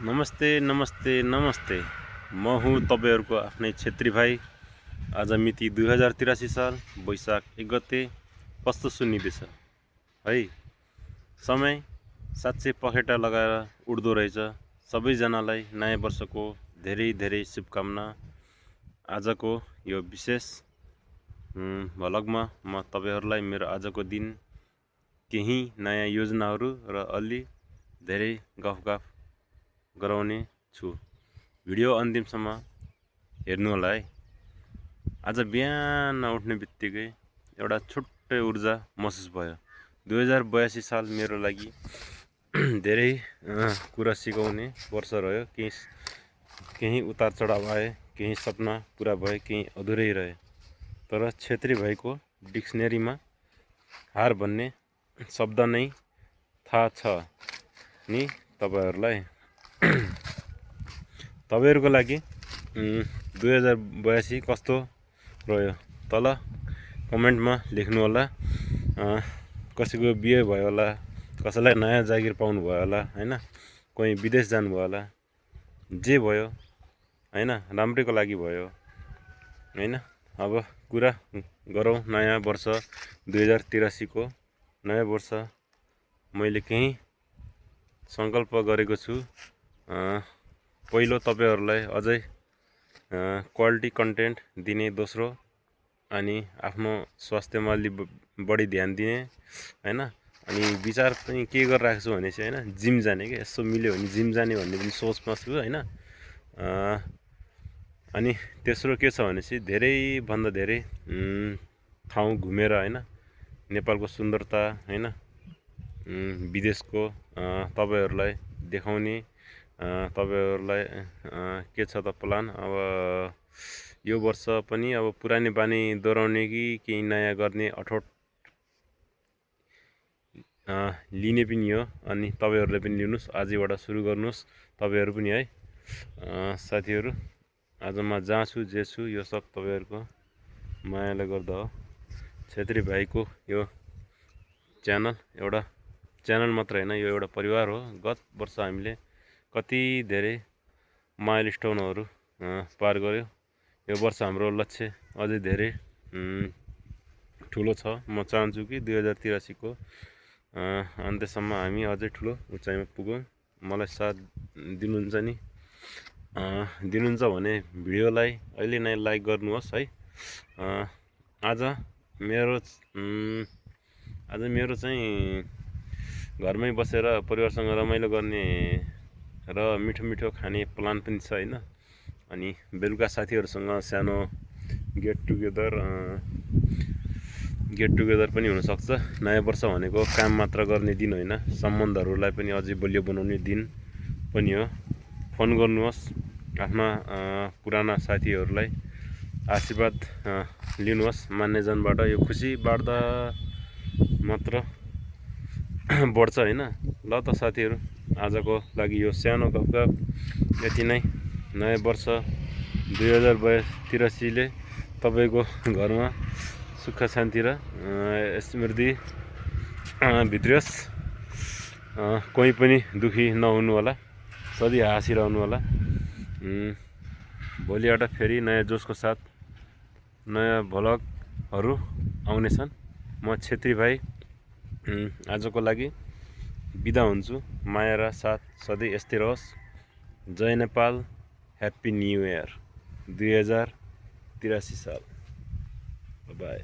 नमस्ते नमस्ते नमस्ते। म हुँ तपाईहरुको आफ्नै छेत्री भाइ। आज मिति 2083 साल वैशाख 1 गते। कस्तो सुनिँदैछ है? समय साँच्चै पखेटा लगाएर उड्दो रहेछ। सबैजनालाई नयाँ वर्षको धेरै धेरै शुभकामना। आजको यो विशेष भ्लगमा म तपाईहरुलाई मेरो आजको दिन केही नयाँ योजनाहरू र अलि धेरै गफगाफ गराउने छु। भिडियो अन्तिमसम्म हेर्नु होला है। आज बिहान उठ्ने बित्तिकै एउटा छुट्टै ऊर्जा महसुस भयो। 2082 साल मेरो लागि धेरै कुरा सिकाउने वर्ष रह्यो। केही उतार चढाव आए, केही सपना पुरा भए, केही अधुरै रहे। तर छेत्री भाइको डिक्सनेरीमा हार भन्ने शब्द नै थाहा छ नि तपाईहरुलाई। तपाईहरुको लागि 2082 कस्तो रह्यो तल कमेन्टमा लेख्नु होला। कसैको बिहे भयो होला, कसैलाई नयाँ जागिर पाउनु भयो होला हैन, कोही विदेश जानु भयो होला। जे भयो हैन, राम्रैको लागि भयो हैन। अब कुरा गरौँ नयाँ वर्ष 2083 को। नयाँ वर्ष मैले केही संकल्प गरेको छु। पहिलो तपाईहरुलाई अझै क्वालिटी कन्टेन्ट दिने, दोस्रो अनि आफ्नो स्वास्थ्यमा अलि बढी ध्यान दिने हैन। अनि विचार चाहिँ के गरिराखेको छु भने चाहिँ हैन, जिम जाने के, यसो मिल्यो भने जिम जाने भन्ने पनि सोचमा छु हैन। अनि तेस्रो के छ भने चाहिँ धेरै भन्दा धेरै ठाउँ घुमेर हैन, नेपालको सुन्दरता हैन, विदेशको तपाईहरुलाई देखाउने। तपाईहरुलाई के छ त प्लान। अब यो वर्ष पनि अब पुरानो बानी दोहोऱ्याउने कि केही नयाँ गर्ने अठोट लिने पनि हो। अनि तपाईहरुले पनि लिनुस्, आजबाट सुरु गर्नुस् तपाईहरु पनि है। साथीहरु, आज म जहाँ छु जे छु यो सब तपाईहरुको मायाले गर्दा हो। छेत्री भाइको यो च्यानल एउटा च्यानल मात्र हैन, यो एउटा परिवार हो। गत वर्ष हामीले कति धेरै माइलस्टोनहरु पार गर्यो। यो वर्ष हाम्रो लक्ष्य अझै धेरै ठुलो छ। म चाहन्छु कि 2083 को अन्त्यसम्म हामी अझै ठुलो उचाइमा पुगौँ। मलाई साथ दिनुहुन्छ नि? दिनुहुन्छ भने भिडियोलाई अहिले नै लाइक गर्नुहोस् है। आज मेरो चाहिँ घरमै बसेर परिवारसँग रमाइलो गर्ने र मिठो मिठो खाने प्लान पनि छ हैन। अनि बेलुका साथीहरुसँग सानो गेट टुगेदर पनि हुन सक्छ। नयाँ वर्ष भनेको काम मात्र गर्ने दिन होइन, सम्बन्धहरूलाई पनि अझै बलियो बनाउने दिन पनि हो। फोन गर्नुहोस् आफ्ना पुराना साथीहरुलाई, आशीर्वाद लिनुहोस् मान्यजनबाट। यो खुसी बाड्दा मात्र बढ्छ हैन। ल त साथीहरु, आजको लागि यो सानो गफगाफ यति नै। नयाँ वर्ष 2083 ले तपाईको घरमा सुख शान्ति र समृद्धि भित्रियोस्। कोही पनि दुखी नहुनु होला, सधैँ हाँसिरहनु होला। भोलिबाट फेरि नयाँ जोसको साथ नयाँ भ्लगहरु आउनेछन्। म छेत्री भाइ आजको लागि बिदा हुन्छु। माया र साथ सधैँ यस्तै रहोस्। जय नेपाल, ह्याप्पी न्यू इयर 2083 साल। बाई।